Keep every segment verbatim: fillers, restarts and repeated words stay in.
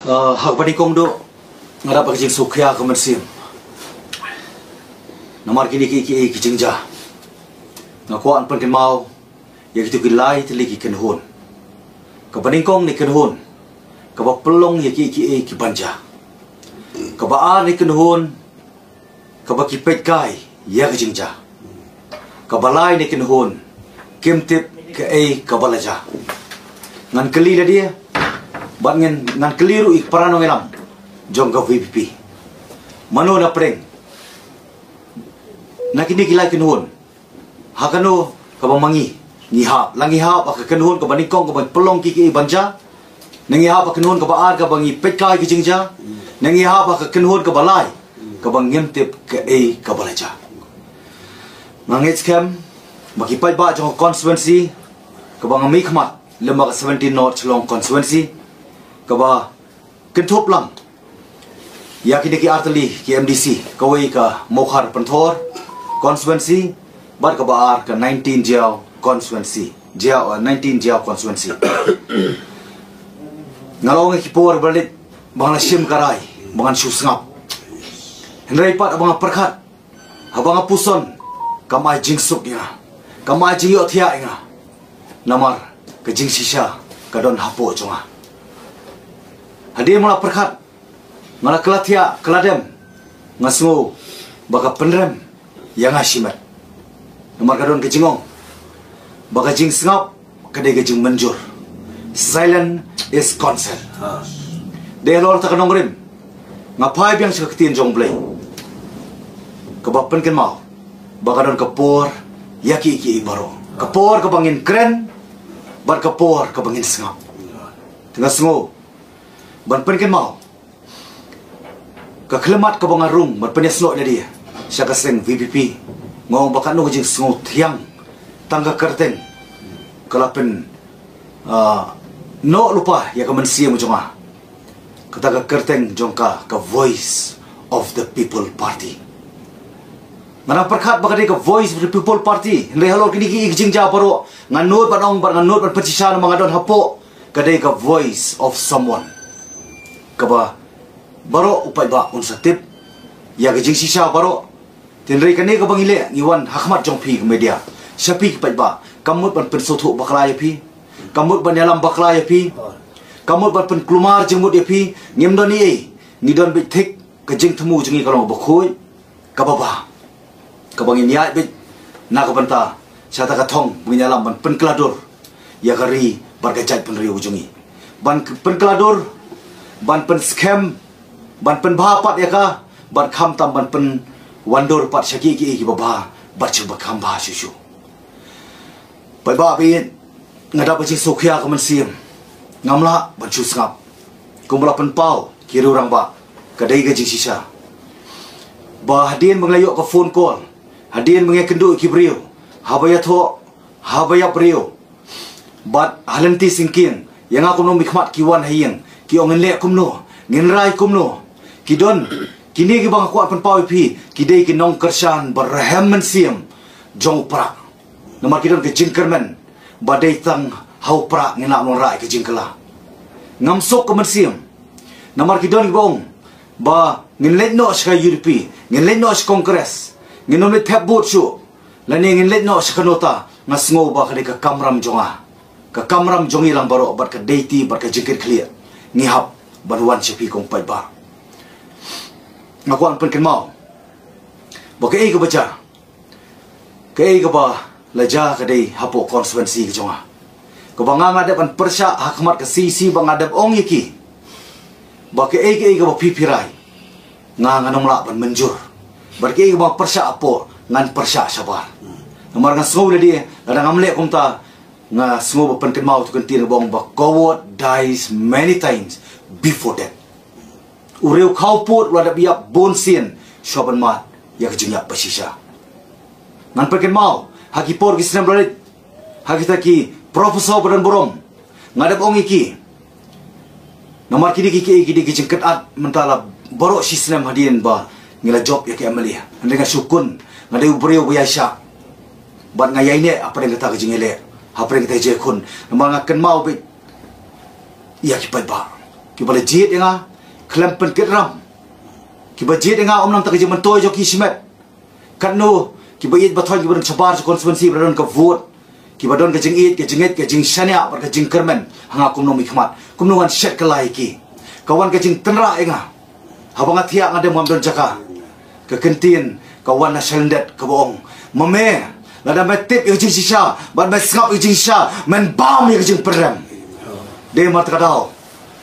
Uh, ha kaba nyngkong duh nga dap ka jingsngewkhia ka mynsiem. Namar kine ki ki ki jingjia, nga kwah ban pynkynmaw ïa kito ki lai tylli ki kynhun. Kaba nyngkong ne kynhun kaba pynlong ïa ki ki ki ban jia. Kaba ar ne kynhun kaba ki peit kai ïa ka jingjia. Kaba lai ne kynhun kim tip kaei kaba la jia. Ngan kylli lade bad ngan, ngan kylli ruh ïa ki para nongïalam jong ka VPP. Mano na pdeng na kine ki lai kynhun, ha kano kaba ma ngi ngi hap? La ngi hap ha ka kynhun kaba nyngkong kaba pynlong ki ki ban jia, ne ngi hap ha ka kynhun kaba ar kaba ngi peit kai ki jingjia, ne ngi hap ha ka kynhun kaba lai kaba ngim tip kaei kaba la jia? Nga ngeit skhem ba ki paidbah jong ka constituency kaba nga mihkhmat lem bad ka seventeen North Shillong constituency, kaba kynthup lang ïa kine ki artylli ki MDC, kawei ka Mawkhar Pynthor constituency bad kaba ar ka nineteen Jaïaw constituency, Jaïaw, uh, nineteen Jaïaw constituency. Nga la ong ïa ki por ba leit ba nga la shim ka rai ba ngan shu sngap. Hynrei pat ba nga pyrkhat, haba nga puson, kam ai jingsuk ïa nga, kam ai jingïohthiah ïa nga. Namar ka jingshisha ka don hapoh jong nga. Hadien ba nga la pyrkhat, nga la kylla thiah kylla dem, nga sngew ba ka pynrem ïa nga shimet. Namar ka don ka jingong ba ka jingsngap ka dei ka jingmynjur. Silence is consent. Dei halor kata ka nongrim nga phai biang sha ka ktien jong U Blei kaba pynkynmaw ba ka don ka por ïa ki ki baroh. Ka por kaba ngin kren bad ka por kaba ngin sngap. Te nga sngew ban pynkynmaw ka khyllipmat kaba nga rung ban pynïasnoh ïa lade sha ka seng VPP. Nga ong ba katno ka jingsngewthiang, tang ka kyrteng ka la pyn, ah, noh lypa ïa ka mynsiem jong nga. Kata ka kyrteng jong ka, ka Voice of the People Party. Nga dang pyrkhat ba ka dei ka Voice of the People Party, hynrei halor kine ki jingjia baroh nga nud ban ong bad nga nud ban pynshisha namar nga don hapoh, ka dei ka voice of someone. Kaba baroh u paidbah un sa tip ïa ka jingshisha baroh. Hynrei kane kaba ngi leh, ngi wan ha khmat jong phi ka media, sha phi ki paidbah, kam mut ban pynsngewthuh bakla ïa phi, kam mut ban ïalam bakla ïa phi, kam mut ban pynkulmar jingmut ïa phi. Ngim don ei ei, ngi don beit thik. Ka jingthmu jong ngi ka long ba khuid, kaba bha, kaba ngin ïaid beit na ka bynta sha kata ka thong ba ngin ïalam ban pynkylla dur ïa ka ri bad ka jaitbynriew jong ngi. Ban k-, pynkylla dur, ban pynskhem, ban pynbha pat ïa ka, bad khamtam ban pynwandur pat sha ki ki ki babha bad sha ba kham bha shuh shuh. Paidbah, ba ïeit, nga dap ka jingsngewkhia ka mynsiem. Ngam lah ban shu sngap. Kumba la pynpaw ki riew rangbah, ka dei ka jingshisha. Ba hadien ba nga la ïoh ka phone call, hadien ba nga ïakynduh ïa ki briew, haba ïathoh, haba ïap briew, bad ha lynti syngkien, ïa nga kumno, mihkhmat ki wan ha ïing, ki ong ngin leh kumno, ngin rai kumno. Ki don, kine kiba nga kwah pynpaw ïa phi, ki dei ki nongkyrshan ba rhem mynsiem jong u Prah. Namar ki don ka jingkyrmen ba dei tang ha u Prah ngin lah ban wanrah ïa ka jingkylla. Ngam suk ka mynsiem. Namar ki don kiba ong ba ngin leit noh sha ka UDP, ngin leit noh sha Congress, ngin ym leit thep vote shuh, lane ngin leit noh sha ka NOTA. Nga sngew ba ka dei ka kamram jong nga, ka kamram jong ngi lang baroh, bad ka dei ti bad ka jingkitkhlieh ngi hap ban wan sha phi ko paidbah. Nga kwah pynkynmaw ba kaei kaba jia, kaei kaba la jia ka dei hapoh constituency ka jong nga, kaba nga, nga dep ban pyrshah ha khmat ka CEC, ba nga dep ong ïa ki ba kaei kaei kaba phi phi rai, nga, ngan ym lah ban mynjur. Bad kaei kaba pyrshah hapoh, ngan pyrshah shabar. Namar nga sngew lade, lada ngam leh kumta, nga sngew ba pynkynmaw tu kyntien ba ong ba coward dies many times before death. U riew khawpud u la dep ïap bun sien shuwa ban mad ïa ka jingïap bashisha. Ngan pynkynmaw, ha ki por ki snem ba la leit, ha kita ki professor ba don burom, nga dep ong ïa ki. Namar kine ki, ki, ki dei ki jingkynad mynta la baroh shi snem hadien ba ngi la jop ïa ki MLA. Hynrei nga shu khun, nga dei u briew ba ïaishah, bad nga ïaineh hapdeng kata ka jingïaleh, hapdeng kata ka jingkhun. Namar nga kynmaw beit ïa ki paidbah. Kiba la jied ïa nga khlem pynkit ram. Kiba jied ïa nga ym nang ta ka jingmyntoi jong ki shimet. Katno kiba ïeit ba thoiñ kiba don shabar sha constituency ba don ka vote, kiba don ka jingïeit, ka jingngeit, ka jingshaniah bad ka jingkyrmen ha nga kum u nongmihkhmat. Kumno ngan shet kylla ïa ki? Ka wan ka jingtynrah ïa nga. Haba nga thiah nga dem ngam don jaka. Ka kyntien ka wan na shalyndet kaba ong, ma me, lada me tip ïa ka jingshisha bad me sngap ïa ka jingshisha, men bam ïa ka jingpynrem. Dei namar kata ka daw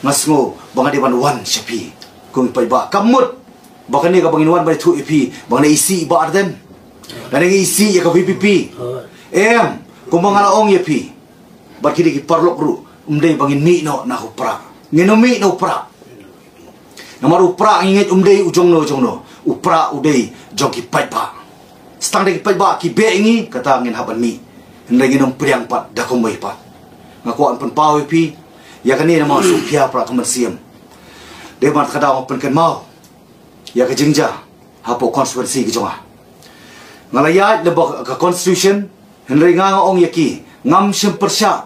nga sngew ba nga dei ban wan sha phi kum i paidbah. Kam mut ba kane kaba ngin wan ban ïathuh ïa phi ba ngan isih i Bah Ardent, lane ngan isih ïa ka VPP. Em, kumba nga la ong ïa phi bad ki dei ki paralok ruh, ym dei ba ngin mih noh na u Prah. Ngin ym mih na u Prah. Namar u Prah ngi ngeit um dei u jongno jongno. U Prah u dei jong ki paidbah. Tang da ki paidbah ki beh ïa ngi, kata ngin hap ban mih. Hynrei ngin ym pdiang pat da kumwei pat. Nga kwah ban pynpaw ïa phi ïa kane namar shu khia Prah ka mynsiem. Dei namar kata nga pynkynmaw ïa ka jingjia hapoh constituency ka jong nga. Nga la ïaid lyngba ka constitution, hynrei nga nga ong ïa ki, ngam shym pyrshah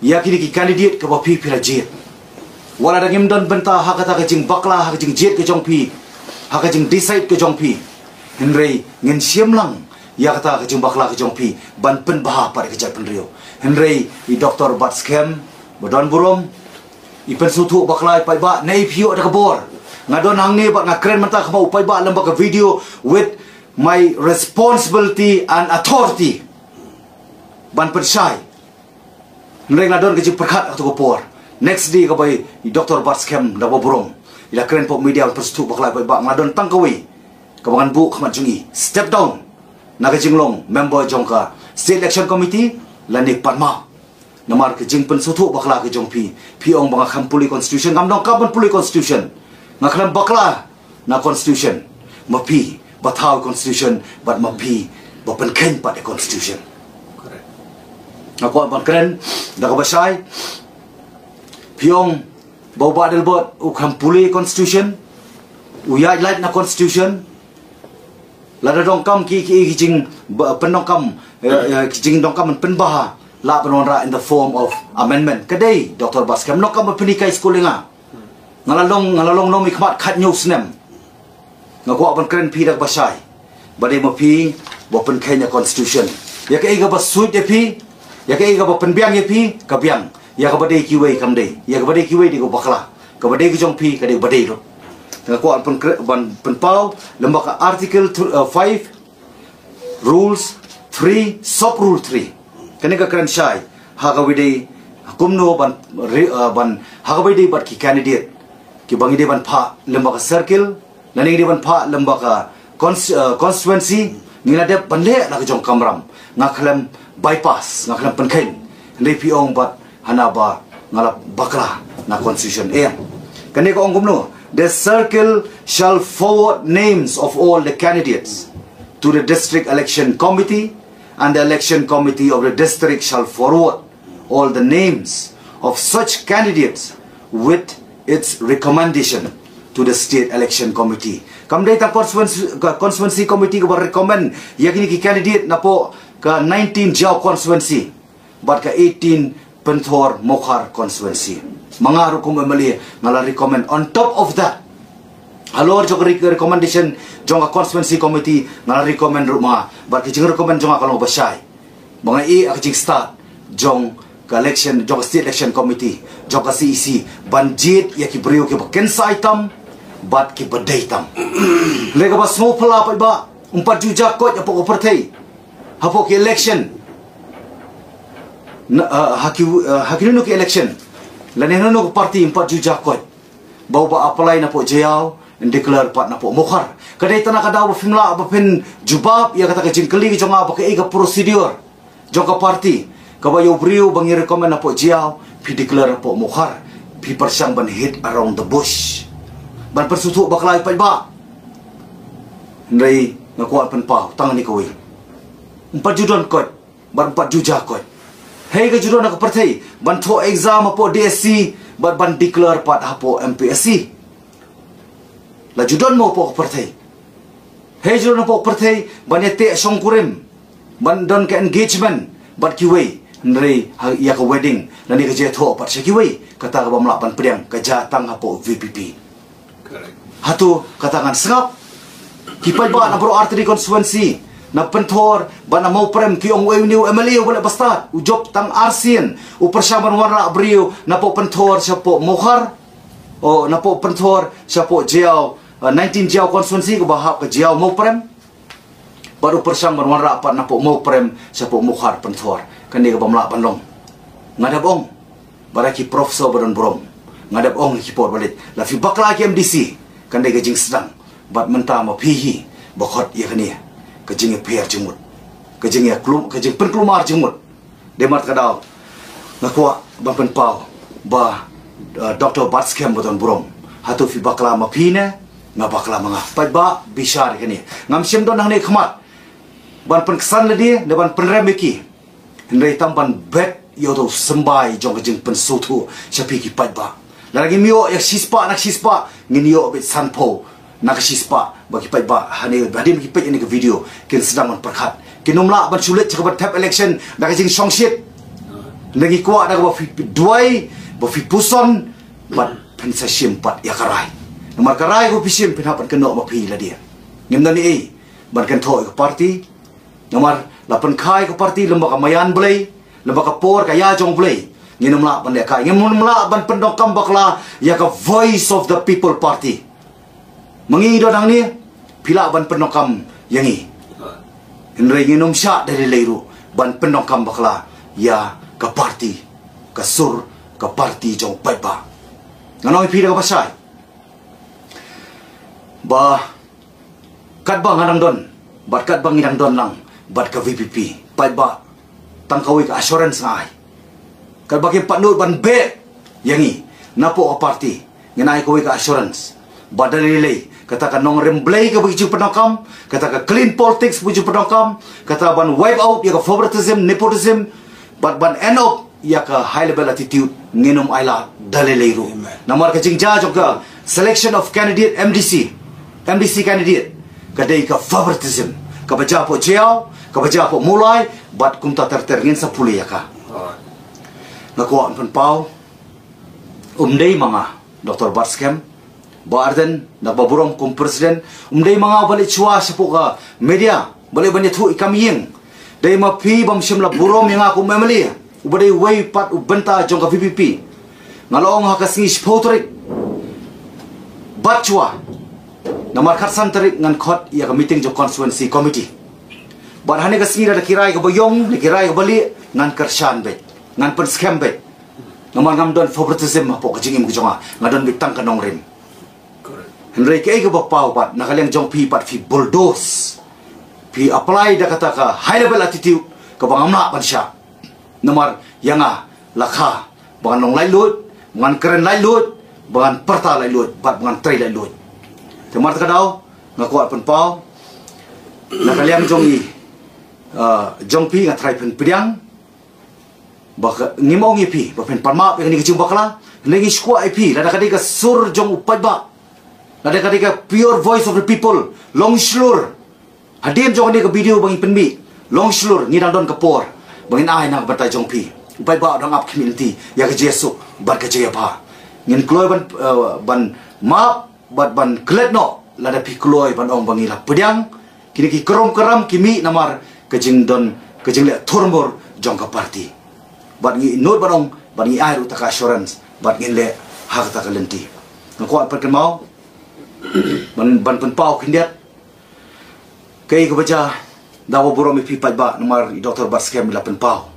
ïa kine ki candidate kaba phi phi la jied. Wat la dang ngim don bynta ha kata ka jingbakla, ha ka jingjied ka jong phi, ha ka jingdecide ka jong phi, hynrei ngin shim lang ïa kata ka jingbakla ka jong phi ban pynbha pat ïa ka jaitbynriew. Hynrei i Doctor Batskhem ba don burom, i pynsngewthuh bakla ïa i paidbah, ne i phi ïoh da ka bor. Nga don hangne bad nga kren mynta kum u paidbah lyngba ka video with my responsibility and authority ban pynshai. Hynrei nga don ka jingpyrkhat ha kato ka por. Next day kaba i Doctor Batskhem da ba burom, i la kren hapoh media ban pynsngewthuh bakla ïa i paidbah, nga don tang kawei kaba ngan buh khmat jong i, step down na ka jinglong member jong ka State Election Committee lane pan map. Namar ka jingpynsngewthuh bakla ka jong phi, phi ong ba nga khlem pule constitution. Ngam donkam ban pule constitution. Nga khlem bakla na constitution. Ma phi ba thaw constitution bad ma phi ba pynkheiñ pat ïa constitution. Nga kwah ban kren da kaba shai. Phi ong ba u Bah Adelbert u khlem pule constitution, u ïaid lait na constitution. Lada donkam ki, ki, ki jing ba, pyndonkam, eh, eh, ki jingdonkam ban pynbha, lah ban wanrah in the form of amendment. Ka dei Doctor Batskhem, donkam ban pynhikai skul ïa nga. Nga la long, nga la long nongmihkhmat khathynñiew snem. Nga kwah ban kren phi da kaba shai. Ba dei ma phi ba pynkheiñ ïa constitution. Ïa kaei kaba suit ïa phi, ïa kaei kaba pynbiang ïa phi, ka biang. Ïa kaba dei kiwei kam dei. Ïa kaba dei kiwei dei ka bakla. Kaba dei ka jong phi ka dei ba dei ruh. Nga kwah ban pynkre-, ban pynpaw lyngba ka Article th-, uh, five, Rules three, Sub Rule three. Kane ka kren shai ha kaba dei kumno ban re-, uh, ban ha kaba dei bad ki candidate kiba ngi dei ban phah lyngba ka circle, lane ngi dei ban phah lyngba ka cons-, uh, constituency, ngi la dep ban leh la ka jong ka kamram. Nga khlem bypass, nga khlem pynkheiñ. Hynrei phi ong bad hana ba nga la bakla na constitution. Em, kane ka ong kumno? The circle shall forward names of all the candidates to the district election committee, and the election committee of the district shall forward all the names of such candidates with its recommendation to the state election committee. Kam dei tang constituency, ka constituency committee kaba recommend ïa kine ki candidate napoh ka nineteen Jaïaw constituency bad ka eighteen Pynthor Mawkhar constituency. Ma nga ruh kum MLA nga la recommend. On top of that, halor jong ka re-, recommendation jong ka constituency committee, nga la recommend ruh ma nga. Bad ka jingrecommend jong nga ka long ba shai. Ba nga ïoh ka jingstad jong ka election, jong ka state election committee, jong ka CEC, ban jied ïa ki briew kiba kynsai tam bad kiba dei tam. Lei kaba sngewphylla pat ba ym pat ju ja koit hapoh ka pyrthei, hapoh ki election. Na, ah, ha ki, ah, ha ki nunu ki election, lane nunu ki party ym pat ju ja koit ba uba apply napoh Jaïaw yn declare pat napoh Mawkhar. Ka dei tang na ka daw ba phim lah ba phin jubab ïa kata ka jingkylli ka jong nga ba kaei ka procedure jong ka party kaba ïa u briew ba ngi recommend napoh Jaïaw phi declare napoh Mawkhar, phi pyrshang ban hit around the bush, ban pynsngewthuh bakla ïa paidbah. Hynrei nga kwah pynpaw tang kane kawei. Ym pat ju don koit bad ym pat ju ja koit. Hei ka ju don ha ka pyrthei ban thoh exam hapoh DSC bad ban declare pat hapoh MPSC. La ju don mo hapoh ka pyrthei? Hei ju don hapoh ka pyrthei ban ïateh shongkurim, ban don ka engagement bad kiwei, Hynrei ha ïa ka wedding lane ka jingïathoh pat sha kiwei, kata kaba ym lah ban pdiang, ka jia tang hapoh V P P. Hato kata ngan sngap? Ki paidbah na baroh artylli constituency, na Pynthor bad na Mawprem, ki ong uei une u M L A uba leh ba stad, u jop tang arsien, u pyrshang ban wanrah briew napoh Pynthor shapoh Mawkhar, o napoh Pynthor shapoh Jaïaw, uh, nineteen Jaïaw constituency kaba hap ka Jaïaw Mawprem. Bad u pyrshang ban wanrah pat napoh Mawprem shapoh Mawkhar Pynthor. Kane kaba ym lah ban long. Nga dep ong, bad ki professor ba don burom, nga dep ong ki por ba leit, la phi bakla ki M D C, kane ka jingsdang. Bad mynta ma phi hi ba khot ïa kane ka jingïapher jingmut, ka jingïaklum, ka jingpynkulmar jingmut. Dei namar kata ka daw nga kwah ban pynpaw ba, uh, Doctor Batskhem ba don burom, hato phi bakla ma phi ne nga bakla ma nga? Paidbah bishar ïa kane. Ngam shym don hangne khmat ban pynksan lade ne ban pynrem ïa ki, hynrei tang ban bet ïa uto u symbai jong ka jingpynsngewthuh sha phi ki paidbah. Lada ngim ïoh ïa ka shispah na ka shispah, ngin ïoh beit sanphew na ka shispah ba ki paidbah hangne, hadien ba ki peit ïa kane ka video, kin sdang ban pyrkhat. Kin ym lah ban shu leit sha kaban thep election da ka jingshongshit. Ngi kwah da kaba phi duwai, ba phi puson, bad phin sa shim pat ïa ka rai. Namar ka rai kaba phi shim phin hap ban kynnoh ma phi lade. Ngim don ei ban kynthoh ïa ka party. Namar la pynkha ïa ka party lem bad ka maïan Blei, lem bad ka por ka ïa jong Blei. Ngin ym lah ban lehkai, ngin ym lah ban pyndonkam bakla ïa ka Voice of the People Party. Ma ngi don hangne, phi lah ban pyndonkam ïa ngi. Hynrei ngin ym shah da lei lei ruh ban pyndonkam bakla ïa ka party, ka sur ka party jong u paidbah. Ngan ong ïa phi da kaba shai ba katba nga dang don bad katba ngi dang don lang bad ka V P P, paidbah, tang kawei ka assurance nga ai. Katba kim pat nud ban beh ïa ngi napoh ka party, ngin ai kawei ka assurance ba da lei lei kata ka nongrim Blei kaba ngi ju pyndonkam, kata ka clean politics ba ngi ju pyndonkam, kata ban wipe out ïa ka favoritism, nepotism, bad ban end up ïa ka high level attitude, ngin ym ailad da lei lei ruh. Amen. Namar ka jingjia jong ka selection of candidate M D C, M D C candidate, ka dei ka favoritism kaba jia hapoh Jaïaw, kaba jia hapoh Mawlai, bad kumta ter ter, ngin sa pule ïa ka. Nga kwah ban pynpaw, um dei ma nga, Doctor Batskhem, Bah Ardent, na kaba burom kum president, um dei ma nga uba leit shuwa shapoh ka media, ba leit ban ïathuh ïa ka kam ïing. Dei ma phi bym shym la burom ïa nga kum M L A, uba dei uwei pat u bynta jong ka V P P. Nga la ong ha ka sngi shiphew tarik bad shuwa, namar khatsan tarik ngan khot ïa ka meeting jong constituency committee. Bad hane ka sngi lada ki rai kaba ïong, lada ki rai kaba lieh, ngan kyrshan beit, ngan pynskhem beit. Namar ngam don favoritism hapoh ka jingim ka jong nga, nga don beit tang ka nongrim. Hynrei kaei kaba paw pat, na ka liang jong phi pat phi bulldoze, phi apply da kata ka high level attitude kaba ngam lah ban shah. Namar ïa nga la kha ba ngan long laitluid, ba ngan kren laitluid, ba ngan pyrta laitluid, bad ba ngan trei laitluid. Te namar kata ka daw nga kwah pynpaw, na ka liang jong i, ah, jong phi nga tharai phin pdiang, ba ka, ngim ong ïa phi ba phin pan map ïa kane ka jingbakla. Hynrei ngi sngewkwah ïa phi, lada ka dei ka sur jong u paidbah, lada ka dei ka pure voice of the people, long shlur. Hadien jong kane ka video ba ngi pynmih, long shlur, ngi dang don ka por ba ngin ai na ka bynta jong phi. U paidbah u dang ap khmih lynti ïa ka jingïasuk bad ka jingïabha. Ngin kloi ban, eh, ban map bad ban klet noh lada phi kloi ban ong ba ngi la pdiang. Kine ki krom kram ki mih namar ka jingdon, ka jingleh thurmur jong ka party. Bad ngi nud ban ong, bad ngi ai ruh kata ka assurance, bad ngin leh ha kata ka lynti. Nga kwah pynkynmaw ban, ban pynpaw khyndiat kaei kaba jia, da kaba burom ïa phi paidbah, namar i Doctor Batskhem i la pynpaw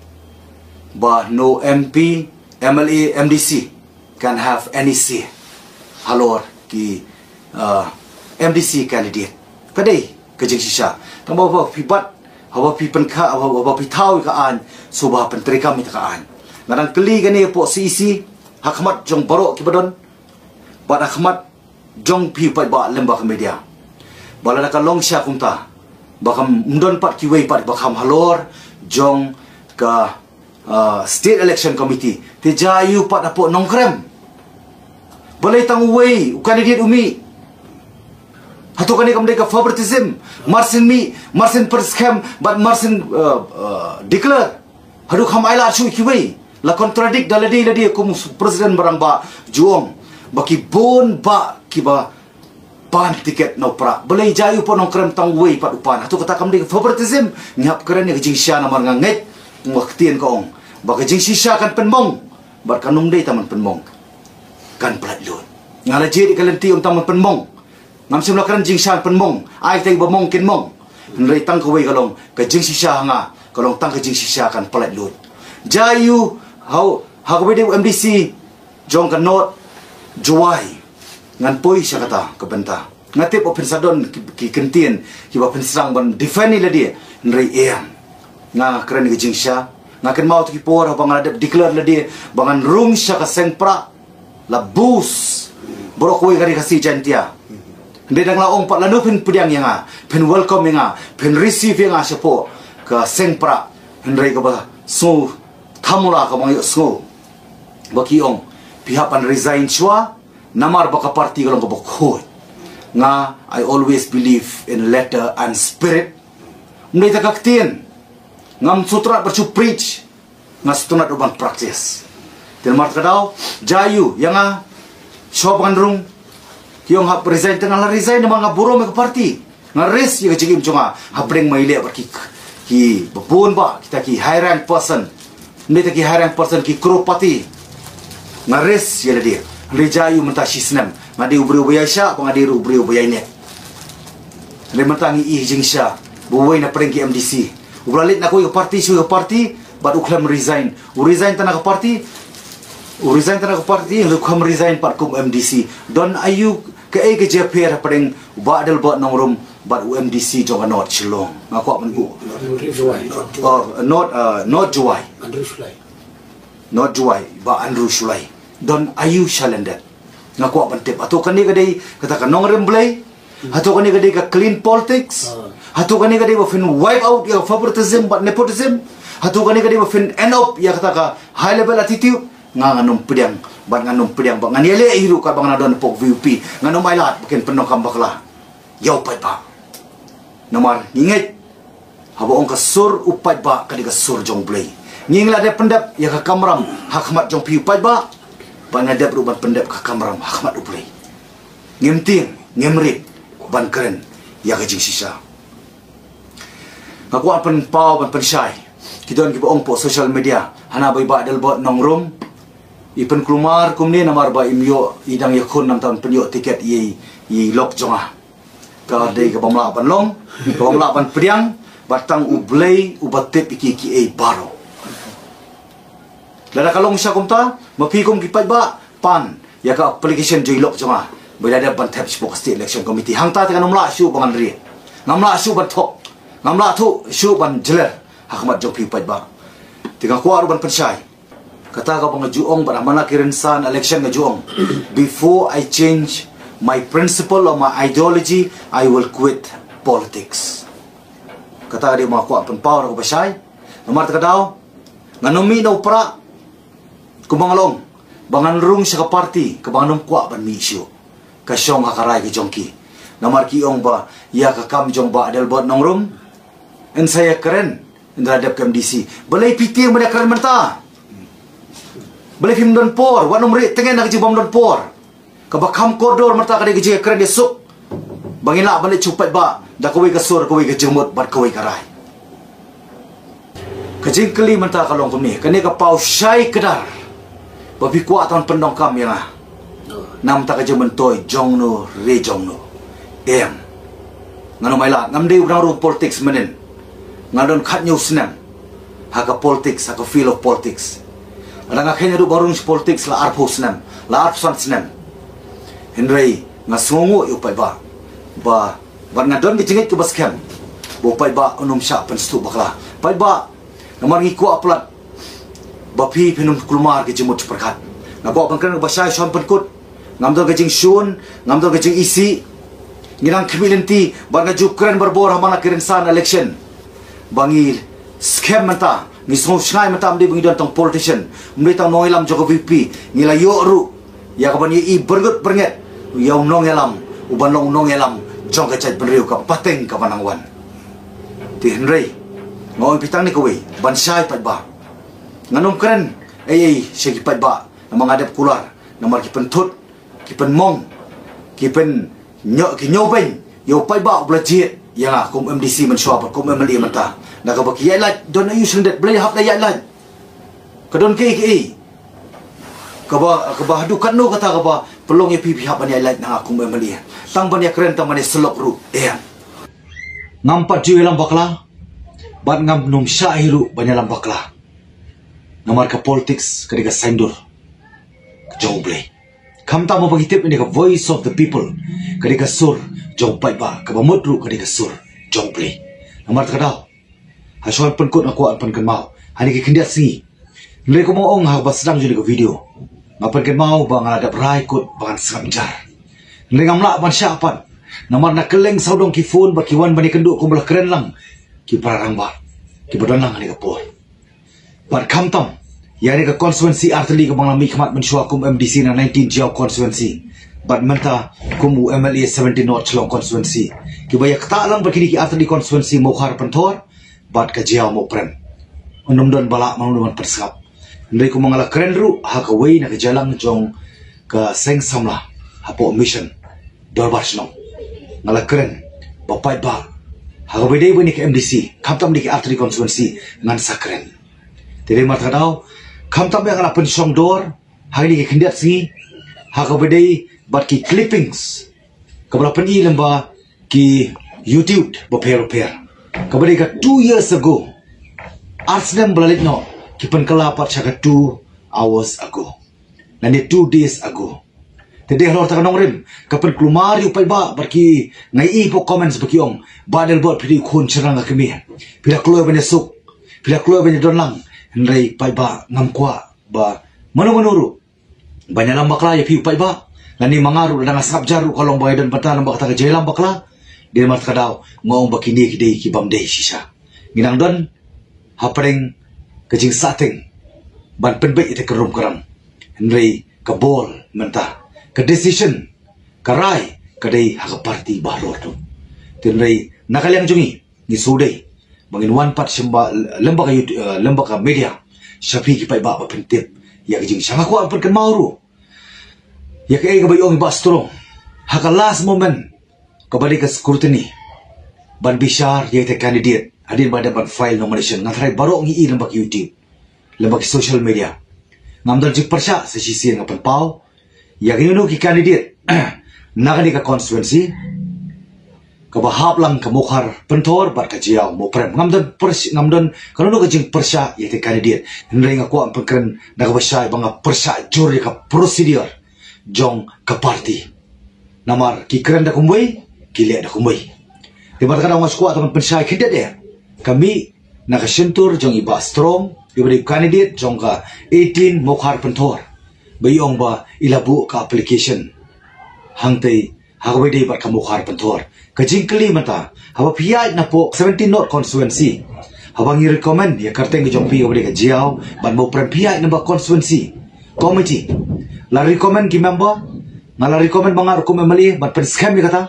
ba no M P, M L A, M D C can have any say halor ki, uh, M D C candidate. Ka dei ka jingshisha. Tang ba haba phi bat, haba phi pynkha, haba, haba phi thaw ïa ka aiñ, sngewbha pyntreikam ïa ka aiñ. Nga dang kylli kane hapoh C E C, ha khmat jong baroh kiba don, bad ha khmat jong phi paidbah lem bad ka media, ba lada ka long shisha kumta, ba kam don pat kiwei pat ba kham halor jong ka, ah, State Election Committee, te jia aiu pat hapoh Nongkrem? Balei tang uwei u candidate u mih? Hato kane kam dei ka favoritism? Marsien mih, marsien pynskhem, bad marsien, ah, ah, declare. Haduh kham ailad shuh ïa kiwei. La contradict da lade lade kum President Marang ba ju ong ba ki bun bah kiba pan tiket na u Prah. Balei jia ïa u Pohnongkrem tang uwei pat u pan? Hato kata kam dei favoritism? Ngi hap kren ïa ka jingshisha namar nga ngeit, nga ktien ka ong ba ka jingshisha kan pynmong. Bad kan ym dei tang ban pynmong, kan pyllait lut. Nga la jied ïa ka lynti ym tang ban pynmong. Ngam shym la kren jingshisha pynmong. Ai tang ba mong kin mong. Hynrei tang kawei ka long ka jingshisha ha nga, ka long tang ka jingshisha kan pyllait lut. Jia ïa u ha, ha kawei de u M D C jong ka North Jowai. Ngan poi sha kata ka bynta. Nga tip ba phin sa don ki, ki kyntien kiba phin sdang ban defend ïa lade, hynrei em. Nga kren ka jingshisha. Nga kynmaw tu ki por haba nga la dep declare lade ba ngan rung sha ka seng Prah, la bus baroh kawei ka Ri Khasi Jaintia. Hynrei dang la ong pat lano phin pdiang ïa nga, phin welcome ïa nga, phin receive ïa nga shapoh ka seng Prah. Hynrei kaba sngew thamula kaba nga ïohsngew ba ki ong phi hap ban resign shuwa, namar ba ka party ka long kaba khuid. Nga, I always believe in letter and spirit. Ym dei tang ka ktien. Ngam sngewtynnat ban shu preach, nga sngewtynnat ruh ban practice. Te namar kata ka daw, jia ïa u, ïa nga, shuwa ba ngan rung, ki ong hap resign, te nga la resign namar nga burom ïa ka party. Nga risk ïa ka jingim jong nga hapdeng ba ngi leh bad ki, kiba bun bah kita ki high rank person. Ym dei tang ki high rank person, ki crorepati. Nga risk ïa lade. Hynrei jia ïa u mynta shi snem. Nga dei u briew ba ïaishah, ba nga dei ruh u briew ba ïaineh. Hynrei mynta ngi ïohi jingshisha ba uwei na pdeng ki M D C uba la leit na kawei ka party sha kawei ka party, bad u khlem resign. U resign tang na ka party, u resign tang na ka party, hynrei u khlem resign pat kum M D C. Don aïu, kaei ka jingpher hapdeng u Bah Adelbert Nongrum bad u M D C jong ka North Shillong? Nga kwah ban buh. North Jowai. Oh, North, uh, North Jowai. Andrew Shullai. North Jowai, Bah Andrew Shullai. Don aïu shalyndet? Nga kwah ban tip. Hato kane ka dei kata ka nongrim Blei? Hato kane ka dei ka clean politics? Ah. Hato kane ka dei ba phin wipe out ïa ka favoritism bad nepotism? Hato kane ka dei ba phin end up ïa kata ka high level attitude? Nga ngan ym pdiang, bad ngan ym pdiang, bad ngan ïaleh hi ruh katba nga don hapoh VPP. Ngan ym ailad ba kin pyndonkam bakla ïa u paidbah. Namar ngi ngeit, haba ong ka sur u paidbah ka dei ka sur jong u Blei. Ngi la dep pyndep ïa ka kamram ha khmat jong phi u paidbah, bad nga dep ruh ban pyndep ka kamram ha khmat u Blei. Ngim tieng, ngim rit ban kren ïa ka jingshisha. Nga kwah pynpaw ban pynshai. Ki don kiba ong hapoh social media, hana ba i Bah Adelbert Nongrum i pynkulmar kumne namar ba im ïoh, i dang ïakhun namar ban pynïoh tiket ïa i, i lok jong nga. Ka dei kaba ym lah ban long, kaba ym lah ban pdiang, bad tang u Blei uba tip ïa ki, kiei baroh. Lada ka long shisha kumta, ma phi kum ki paidbah pan ïa ka application jong i lok jong nga ba i la dep ban thep shapoh ka State Election Committee. Hangta te ngan ym lah shuh ba ngan rieh. Ngam lah shuh ban thok. Ngam lah thuh shuh ban jler ha khmat jong phi u paidbah. Te nga kwah ruh ban pynshai. Kata kaba nga ju ong bad ha man la ki rynsan election nga ju ong, "Before I change my principle or my ideology, I will quit politics." Kata ka dei ba nga kwah pynpaw da kaba shai. Namar kata ka daw, ngan ym mih na u Prah kumba nga la ong ba ngan rung sha ka party kaba ngan ym kwah ban mih shuh. Ka shong ha ka rai ka jong ki. Namar ki ong ba ïa ka kam jong Bah Adelbert Nongrum, yn sa ïakren ynda la dep ka MDC. Balei phi tieng ban ïakren mynta? Balei phim don por? Wat nym rieh tngen na ka jingbym don por. Kaba kham kordor mynta ka dei ka jingïakren ïasuk ba ngin lah ban leit sha u paidbah da kawei ka sur, kawei ka jingmut bad kawei ka rai. Ka jingkylli mynta ka long kumne, kane ka paw shai kdar ba phi kwah tang pyndonkam ïa nga na bynta ka jingmyntoi jong no re jong no. Em. Nga nym ailad, ngam dei u nongrung politics mynnin. Nga don khathynñiew snem ha ka politics, ha ka field of politics. Lada nga kheiñ haduh ba rung sha politics la arphew snem, la arphew san snem. Hynrei nga sngewnguh ïa u paidbah ba, bad nga don ka jingngeit kaba skhem ba u paidbah un ym shah pynsngewthuh bakla. Paidbah, namar ngi kwah palat ba phi phin ym kulmar ka jingmut jingpyrkhat. Nga kwah ban kren kaba shai shuwa ban pynkut. Ngam don ka jingshun, ngam don ka jingisih. Ngi dang khmih lynti bad nga ju kren barabor ha man la ki rynsan election ba ngi skhem mynta, ngi sngew shngaiñ mynta, ym dei ba ngi don tang politician, ym dei tang nongïalam jong ka VPP. Ngi la ïoh ruh ïa ka ban ïohi byrngut byrnget ïa u nongïalam uban long u nongïalam jong ka jaitbynriew ka pateng kaba nang wan. Te hynrei nga ong ïa phi tang ne kawei ban shai paidbah. Ngan ym kren ei ei sha ki paidbah namar nga dep kular, namar ki pynthut, ki pynmong, ki pyn nyo ki nyo beng ïa u paidbah u ba la jied ïa nga kum MDC mynshuwa bad kum MLA mynta. Na kaba ki ïaid lait don aïu shlyndet, balei hap da ïaid lait? Ka don kaei kaei kaba kaba haduh katno kata kaba pynlong ïa phi phi hap ban ïaid lait na nga kum MLA? Tang ban ïa kren, tang ban ïa syllok ruh, eh. Ngam pat ju ïalam bakla bad ngam nym shah hi ruh ban ïalam bakla. Namar ka politics ka dei ka saiñdur jong U Blei. Khamtam ba ki tip ïa ka voice of the people ka dei ka sur jong u paidbah, kaba mut ruh ka dei ka sur jong U Blei. Namar kata ka daw, ha shuwa ban pynkut nga kwah ban pynkynmaw ha kine ki khyndiat sngi. Hynrei kumba nga ong ha kaba sdang jong kane ka video, nga pynkynmaw ba nga la dep rai kut ba ngan sngap jar. Hynrei ngam lah ban shah pat namar na kylleng sawdong ki phone ba ki wan ban ïakynduh kumba la kren lang ki para rangbah kiba don lang ha kane ka por. Bad khamtam ïa kane ka constituency artylli kaba nga la mihkhmat mynshuwa kum MDC na nineteen Jaïaw constituency bad mynta kum u MLA seventeen North Shillong constituency, kiba ïa ktah lang bad kine ki artylli constituency Mawkhar Pynthor bad ka Jaïaw Mawprem. Ym don ba lah mano mano ban pynsngap. Hynrei kumba nga la kren ruh ha kawei na ka jingïalang jong ka seng samla hapoh Mission Dorbar Shnong, nga la kren ba paidbah, ha kaba dei ba ïa kane ka MDC, khamtam ïa kine ki artylli constituency, ngan sa kren. Te dei namar kata ka daw, khamtam ïa nga la pynshong dor ha kine ki khyndiat sngi ha kaba dei bad ki clippings kaba la pyni lyngba ki YouTube bapher bapher, kaba dei ka two years ago. Ar snem ba la leit noh ki pynkylla pat sha ka two hours ago lane two days ago. Te dei halor kata ka nongrim ka pynkulmar ïa u paidbah bad ki, nga ïohi hapoh comments ba ki ong, Bah Adelbert, phi dei u khun shynrang ka kmie, phi la kloi ban ïasuk, phi la kloi ban ïadon lang. Hynrei paidbah, ngam kwah ba mano mano ruh ban ïalam bakla ïa phi u paidbah. Lane ma nga ruh lada nga sngap jar ruh ka long ba nga ïadon bynta lyngba kata ka jingïalam bakla. Dei namar kata ka daw nga ong ba kine ki dei ki bym dei shisha. Ngi nang don hapdeng ka jingsahteng ban pynbeit ïa kata ka rum ka ram. Hynrei ka ball mynta, ka decision, ka rai ka dei ha ka party baroh tu. Te hynrei na ka liang jong ngi, ngi shu dei ba ngin wan pat sha ba lyngba ka YouTube, eh, lyngba ka media sha phi ki paidbah ba phin tip ïa ka jing. Sha nga kwah pynkynmaw ruh ïa kaei kaba ïa ong i Bah Strong ha ka last moment kaba dei ka scrutiny ban bishar ïa kata ka candidate hadien ba dep ban file nomination. Nga tharai baroh ngi i lyngba ka YouTube, lyngba ka social media. Ngam don jingpyrshah, sa shisien nga pynpaw ïa kino kino ki candidate na kane ka constituency kaba hap lang ka Mawkhar Pynthor bad ka Jaïaw Mawprem. Ngam don pyrsh-, ngam don kano kano ka jingpyrshah ïa kata ka candidate. Hynrei nga kwah pynkren na kaba shai ba nga pyrshah jur ïa ka procedure jong ka party. Namar ki kren da kumwei, ki leh da kumwei. Te bad kata nga shu kwah tang ban pynshai khyndiat eh, ka mih na ka shyntur jong i Bah Strong, iba dei u candidate jong ka eighteen Mawkhar Pynthor, ba i ong ba i la buh ka application hangtei ha kaba dei bad ka Mawkhar Pynthor. Ka jingkylli mynta, haba phi ïaid napoh seventeen North constituency, haba ngi recommend ïa ka kyrteng ka jong phi kaba dei ka Jaïaw bad Mawprem, phi ïaid lyngba constituency committee, la recommend ki member, nga la recommend ma nga ruh kum MLA ban pynskhem ïa kata.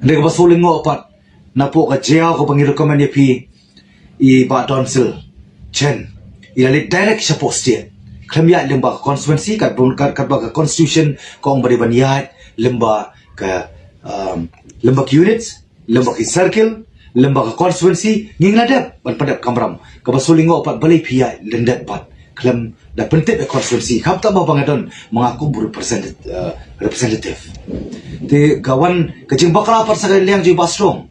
Hynrei kaba shu lyngngoh pat, napoh ka Jaïaw kaba ngi recommend ïa phi, i Bah Donsil Chen, i la leit direct shapoh state, khlem ïaid lyngba ka constituency, kat bun, kat, katba ka constitution ka ong ba dei ban ïaid lyngba ka, um, lyngba ki units, lyngba ki circle, lyngba ka constituency. Ngi la dep ban pyndep kamram. Kaba shu lyngngoh pat, balei phi ïaid lyndet pat khlem da pyntip ïa constituency? Khamtam ba nga don ma nga kum represent-, uh, representative. Te ka wan ka jingbakla pat sha ka liang jong i Bah Strong.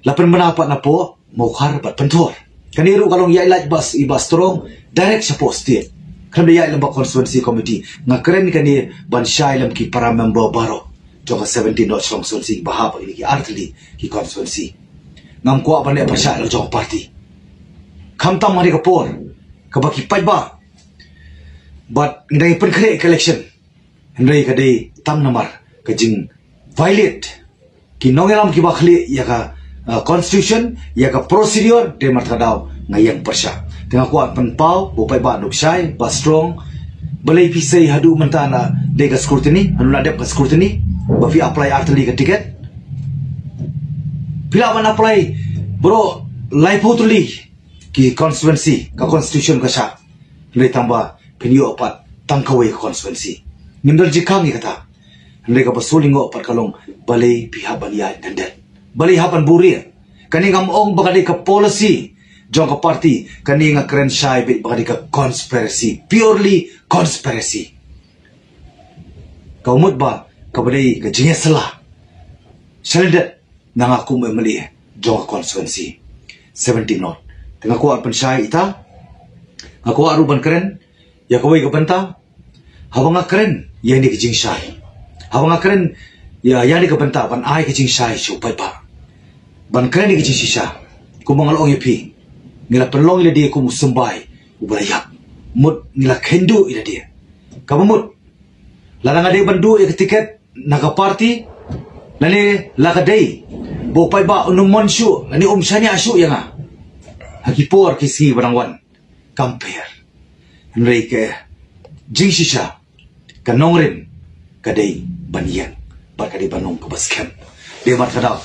La pynbna pat napoh Mawkhar bad Pynthor. Kane ruh ka long ïaid lait Bah, i Bah Strong direct shapoh state, khlem da ïaid lyngba constituency committee. Nga kren kane ban shai lem ki para member baroh jong ka seventeen North Shillong constituency ba hap ha kine ki artylli ki constituency. Ngam kwah ban leh pyrshah la jong ka party. Khamtam ha kane ka por kaba ki paidbah bad ngi dang pynkhreh ka election, hynrei ka dei tang namar ka jing violate ki nongïalam kiba khlieh ïa ka, uh, constitution, ïa ka procedure. Dei namar kata ka daw nga ïeng pyrshah. Te nga kwah pynpaw ba u paidbah un shai, Bah Strong, balei phi sei haduh mynta na dei ka scrutiny, haduh na dep ka scrutiny, ba phi apply artylli ka ticket? Phi lah ban apply baroh laiphew tylli ki constituency, ka constitution ka shah. Hynrei tang ba phin ïoh pat tang kawei ka constituency. Ngim don jingkhang ïa kata. Hynrei kaba shu lyngngoh pat ka long balei phi hap ban ïaid dang dang, balei hap ban buhrieh. Kane ngam ong ba ka dei ka policy jong ka party, kane nga kren shai beit ba ka dei ka conspiracy, purely conspiracy. Ka mut ba kaba dei ka jingïasylla shalyndet na nga kum M L A jong ka constituency seventeen North. Te nga kwah pynshai ita, nga kwah ruh ban kren ïa kawei ka bynta. Haba nga kren ïa kane ka jingshai, haba nga kren ïa, ïa kane ka bynta ban ai ka jingshai sha u paidbah, ban kren ïa ka jingshisha, kumba nga la ong ïa phi, ngi la pynlong ïa lade kum u symbai uba la ïap. Mut ngi la kynduh ïa lade. Kaba mut, lada nga dei ban duh ïa ka tiket na ka party, lane la ka dei ba u paidbah un ym mon shuh lane um shaniah shuh ïa nga ha ki por ki sngi ba dang wan, kam pher. Hynrei ka jingshisha, ka nongrim ka dei ban ïeng bad ka dei ban long kaba skhem. Dei namar kata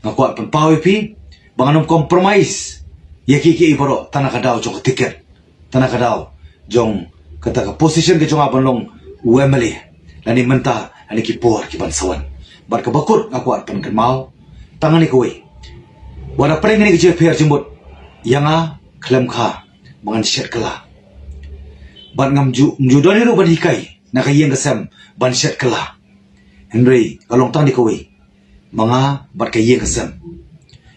nga kwah pynpaw ïa phi ba ngan ym compromise ïa kiei kiei baroh tang na ka daw jong ka tiket, tang na ka daw jong kata ka position ka jong nga ban long u M L A lane mynta lane ki por ki ban sa wan. Bad kaba kut nga kwah pynkynmaw tang kane kawei, wat la pyrshah kane ka jingpher jingmut ïa nga, khlem kha ba ngan shet kylla. Bad ngam ju, ngam ju don hi ruh ban hikai na ka ïing ka sem ban shet kylla. Hynrei ka long tang kane kawei, ma nga bad ka ïing ka sem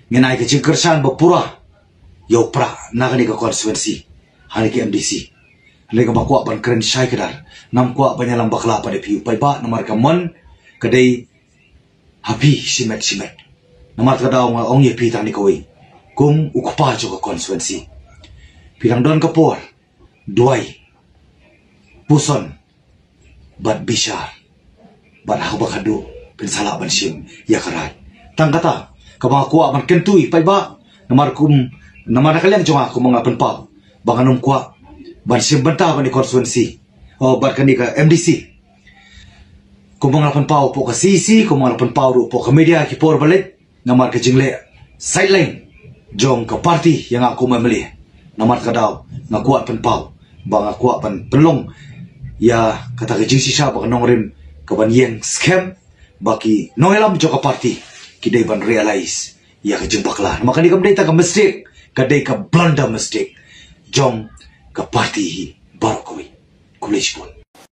ngin ai ka jingkyrshan ba pura ïa u prah na kane ka constituency ha kane ka M D C. Hynrei kaba kwah ban kren shai kdar, ngam kwah ban ïalam bakla pat ïa phi u paidbah, namar ka mon ka dei ha phi shimet shimet. Namar kata ka daw nga ong ïa phi tang kane kawei, kum u kpa jong ka constituency, phi dang don ka por duwai, puson bad bishar, bad ha kaba khatduh phin sa lah ban shim ïa ka raid. Tang kata kaba nga kwah ban kyntu ïa u paidbah, namar kum, namar na ka liang jong nga kum nga pynpaw ba ngan ym kwah ban shim bynta bad kane ka constituency, oh, bad kane ka M D C. Kumba nga la pynpaw hapoh ka C E C, kumba nga la pynpaw ruh hapoh ka media ki por ba la leit, namar ka jingleh sideline jong ka party ïa nga kum M L A. Namar kata ka daw nga kwah pynpaw ba nga kwah ban pynlong ïa kata ka jingshisha ba ka nongrim ka ban ïeng skhem, ba ki nongïalam jong ka party ki dei ban realize ïa ka jingbakla. Namar kane kam dei tang ka mistake, ka dei ka blunder mistake jong ka party hi baroh kawei. Khublei shibun.